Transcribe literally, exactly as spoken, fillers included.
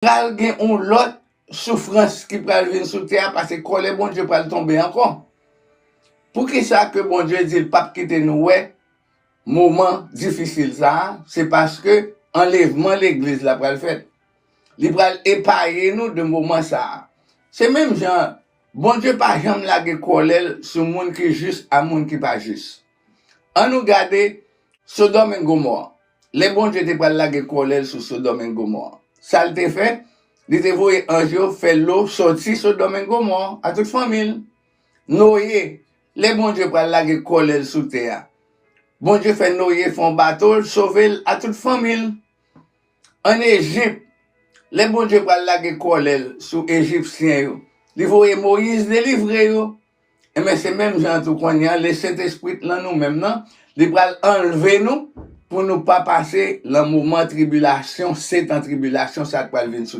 Pral gen yon lòt soufrans ki pral vin sou tè a, paske kòlè Bondye pral tonbe ankò. Poukisa ke Bondye di l p ap kite nou wè moman difisil sa a? Se paske anlèvman legliz la pral fèt. Li pral epaye nou de moman sa a. Se menm jan, Bondye pa janm lage kòlè l sou moun ki jis a moun ki pa jis. Ann nou gade Sodòm e Gomò. Lè Bondye te pral lage kòlè l sou Sodòm e Gomò, sa l te fè? Li te voye anj yo fè lo sòti Sodòm e Gomò a tout fanmi l. Noye, lè Bondye pral lage kòlè l sou tè a, Bondye fè Noye fè yon bato, l sove l a tout fanmi l. Ann Ejip, lè Bondye pral lage kòlè l sou Ejipsyen yo, li voye Moyiz delivre yo. Enben, se menm jan an tou kounye a, Lesentespri t lan nou menm nan, li pral anlve nou pou nou pa pase lan moman tribilasyon, setan tribilasyon sa k pral vin sou